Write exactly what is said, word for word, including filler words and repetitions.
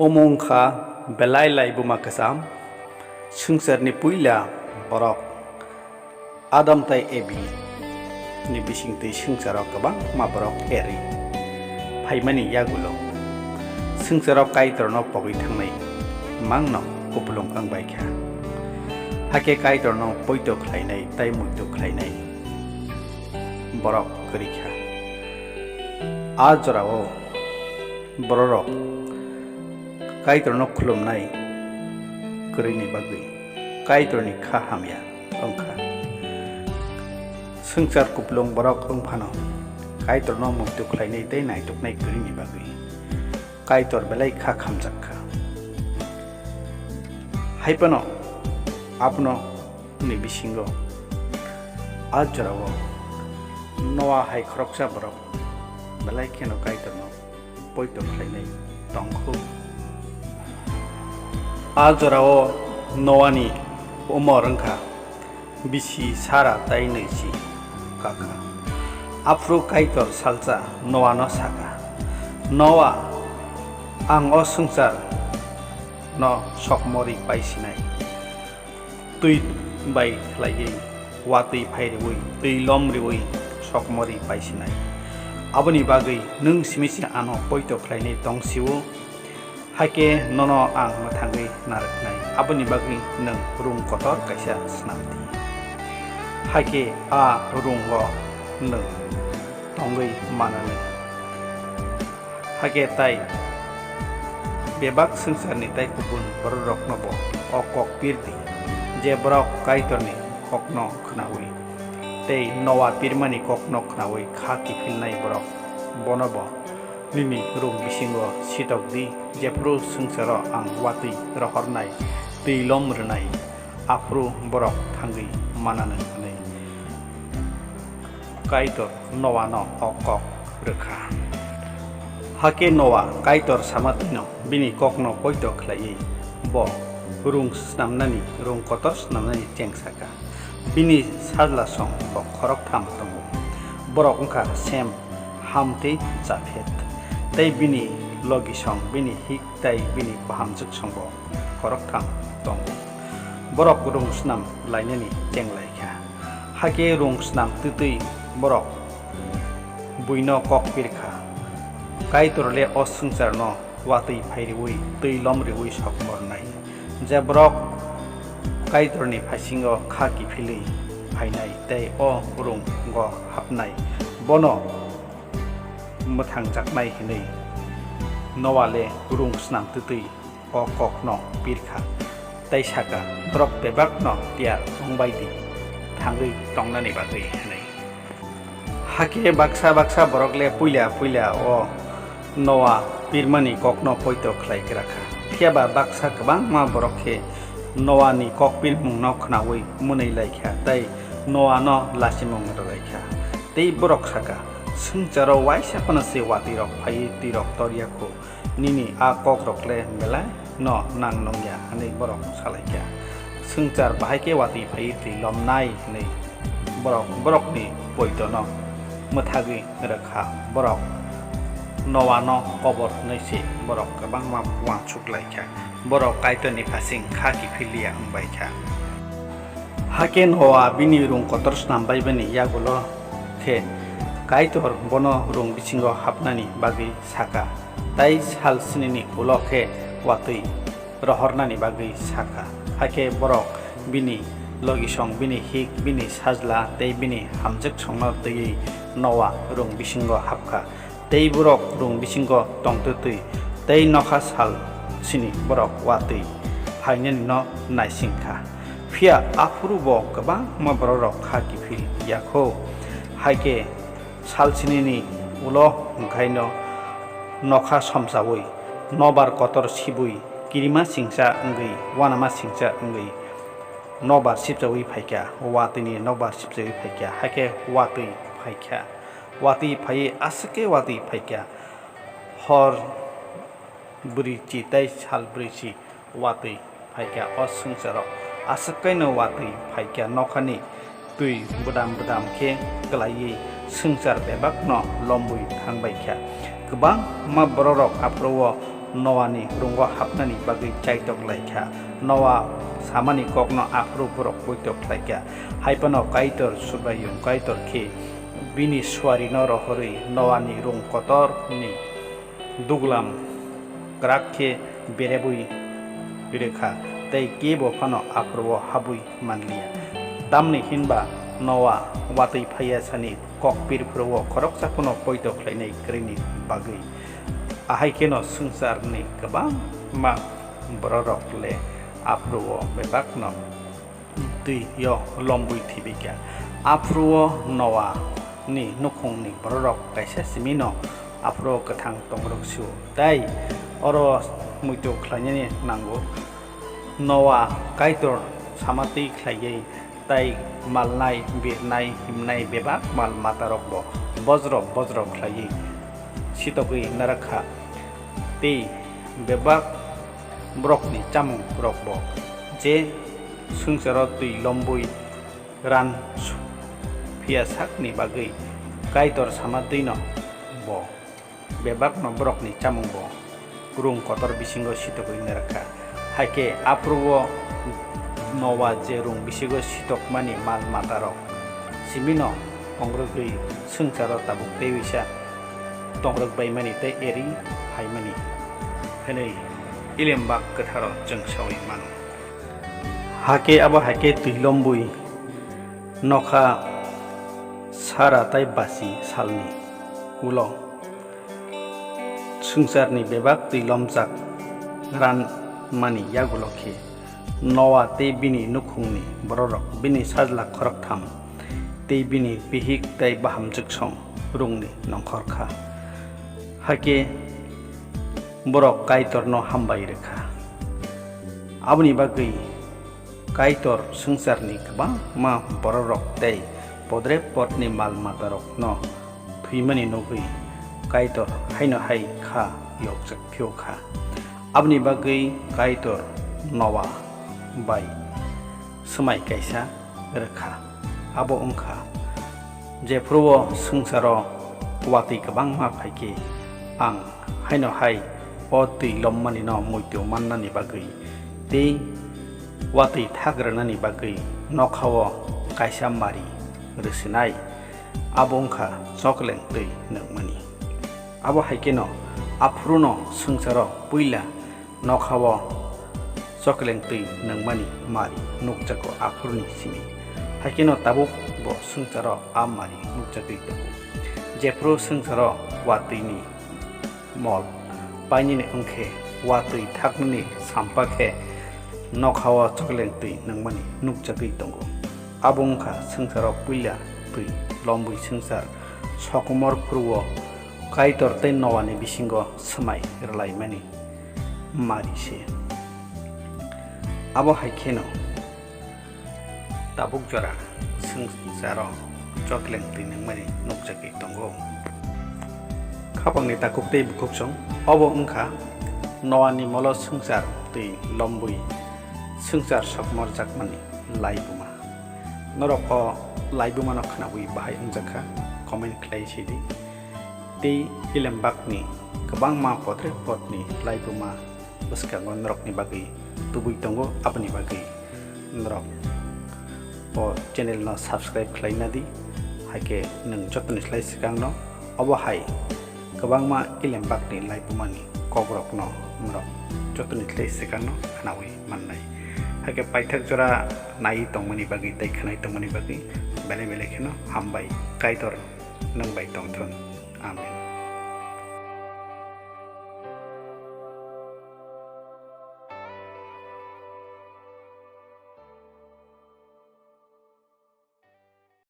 Omo wngkha belai laibuma kwcham, swngcharni puila borok Adam tei Evi ni bisingtwi swngcharo kwbangma borok eri phaimani yagulo, swngcharo Kaitorno pogwi thangnai mangno kupulung wngbaikha. Hakhe Kaitorno poito khlainai tei muitu khlainai borok kwrwi kha. A jorao bororok Kaitorno khulumnai kwrwini bagwi Kaitorni kha hamya wngkha. Swngchar kupulung borok wngphano Kaitorno muitu khlainai tei naituknai kwrwini bagwi Kaitor belai kha khamjak kha. Haiphano abono ni bisingo a jorao Noa hai khoroksa borok belai kheno Kaitorno poito khlainai tongkhu. A jorao Noani umor wngkha bisi sara tei nwichi kakha. Aphuru Kaitor salsa Noano saka, "Noa, ang o swngchar no sokmorwi paisinai. Twi bai khlaiwi watwi phai rwui, twi lom rwui sokmorwi paisinai. Aboni bagwi nwng simi se ano poito khlainai tong sio, hakhe nono ang mwthangwi narwknai. Aboni bagwi nwng rung kotor kaisa snam di. Hakhe a rungo nwng tongwi mananai." Hakhe tai bebak swngcharni tei kubun bororoknobo o kok pir di, je borok Kaitorni kokno khnaui tei Noa pirmani kokno khnaui kha kiphilnai borok, bonobo nini rung bisingo sitok di, jephru swngcharo ang watwi rohornai, twi lom rwnai, aphuru borok thangwi mananai hwnwi. Kaitor Noano o kok rwkha. Hakhe Noa Kaitor sama twino bini kokno poito khlaiwi bo rung snamnani, rung kotor snamnani cheng saka. Bini sajlasong bo khoroktham tongo. Borok wngkha Sem, Ham tei Japhet. Tei bini logisong, bini hik tei bini bahamjwksongbo khoroktham tongo. Borok rung snam lainani cheng lai kha. Hakhe rung snam twtwi borok buino kok pir kha, "Kaitor le o swngcharno watwi phai rwui, twi lom rwui sokmornai. Je borok Kaitorni phaisingo kha kiphilwi phainai tei o rungo hapnai, bono mwthangjaknai," hwnwi Noa le rung snam twtwi o kokno pir kha tei saka, "Borok bebakno tiyar wng bai di thangwi tongnani bagwi," hwnwi. Hakhe baksa baksa borok le puila puila o Noa pirmani kokno poito khlai gra kha. Phiya ba baksa kwbangma borok khe Noani kok pirmungno khnaui mwnwi lai kha tei Noano lachimung rwlai kha. Tei borok saka, "Swngcharo waisa phano se watwi rok phaiwi twi rok tor ya kho." Nini a kokrok le belai no nang nung ya, hwnwi borok salai kha. Swngchar bahai khe watwi phaiwi twi lomnai hwnwi borok borokni poitono mwthagwi rwkha. Borok Noano kobor hwnwi se borok kwbangma uansuk lai kha. Borok Kaitorni phasing kha kiphil ya wng bai kha. Hakhe Noa bini rung kotor snam bai bini yagulo khe Kaitor bono rung bisingo hapnani bagwi saka, tai sal snini ulo khe watwi rohornani bagwi saka. Hakhe borok bini logisong, bini hik, bini sajla tei bini hamjwksongno twiwi Noa rung bisingo hapkha. Tei borok rung bisingo tongtwtwi tei nokha sal sini borok watwi phainanino naising kha. Phiya aphuru bo kwbangma bororok kha kiphil ya kho. Hai khe sal sinini ulo hwnkhaino nokha somsaui, nobar kotor sibui, kirima singcha wngwi, uanama singcha wngwi nobar sipchaui phaikha, watwini nobar sipchaui phaikha, hai khe watwi phaikha. Watwi phaiwi aswk khe watwi phaikha. Hor bwrwichi tei sal bwrwichi watwi phaikha o swngcharo. Aswk kaino watwi phaikha, nokhani twi bwdam bwdam khe kwlaiwi swngchar bebakno lomwi thangbaikha. Kwbangma bororok aphuru-o Noani rungo hapnani bagwi chaitok lai kha. Noa samani kokno aphuru borok poito khlai kha. Hai phano Kaitor Subraiyung Kaitor khe bini suarino rohorwi Noani rung kotorni duglam kwrak khe berebwi rwkha, tei kebo phano aphuru-o habwi manliya. Tamni hinba Noa watwi phaiya sani kok pirphuru-o khoroksa phano poito khlainai kwrwini bagwi. Ahai kheno swngcharni kwbangma bororok le aphuru-o bebakno twi-o lombwi thwibikha. Aphuru-o Noa ni nukhungni bororok kaisa simino aphuru-o kwthang tongrok sio, tei oro muitu khlainani nango. Noa Kaitor sama twi khlaiwi, tei malnai, birnai, himnai bebak mal matarokbo bojro bojro khlaiwi sitogwi narwkha, tei bebak borokni chamungrokbo je swngcharo twi lombwi ran phiya sakni bagwi Kaitor sama twino bo bebakno borokni chamungbo rung kotor bisingo sitogwi narwkha. Hai khe aphuru-o Noa je rung bisingo sitokmani mal matarok simino tongrwgwi swngcharo tabuk teiwisa tongrwk baimani tei eri phaimani hwnwi Elembak Kwtharo chwng saui mano. Hakhe abo hai khe twi lombwi nokha sara tei basi salni ulo swngcharni bebak twi lomjak ranmani yagulo khe Noa tei bini nukhungni bororok, bini sajla khoroktham tei bini bihik tei bahamjwksong rungni nongkhor kha. Hakhe borok Kaitorno hambai rwkha. Aboni bagwi Kaitor swngcharni kwbangma bororok tei podrepotni mal matarokno thwimani nugwi Kaitor haino hai kha yokjak phiyok kha. Aboni bagwi Kaitor Noa bai swmai kaisa rwkha. Abo wngkha, jephuru-o swngcharo watwi kwbangma phaikhe, ang haino hai o twi lommanino muitu mannani bagwi tei watwi thak rwnani bagwi nokhao kaisa mari rwswnai, abo wngkha chokleng twi nungmani. Abo hai kheno aphuruno swngcharo puila nokhao chokleng twi nungmani mari nukjago aphuruni simi. Hai kheno tabuk bo swngcharo a mari nukjagwi tongo. Jephuru swngcharo watwini mol painani wngkhe watwi thaknani sampa khe nokhao chokleng twi nungmani nukjagwi tongo. Abo wngkha swngcharo puila twi lombwi swngchar sokomor phuru-o Kaitor tei Noani bisingo swmai rwlaimani mari se. Abo hai kheno tabuk jora swngcharo chokleng twi nungmani nukjagwi tongo. Khapangni takhuk tei bukhuksong, obo wngkha Noani molo swngchar twi lombwi swngchar sokmorjakmani laibuma. Norok o laibumano khnaui bahai wngjakha, comment khlai sidi. Tei Elembakni kwbangma podrepotni laibuma bwskango norokni bagwi tubui tongo, aboni bagwi norok o channel no subscribe khlai nadi, hai khe nwng jotoni slai swkangno obo hai kwbangma Elembakni laibumani kokrokno norok jotoni slai swkangno khnaui mannai. Hai khe paithak jora naiwi tongmani bagwi tei khwnai tongmani bagwi belai belai kheno hambai. Kaitor nwng bai tongthun. Amen.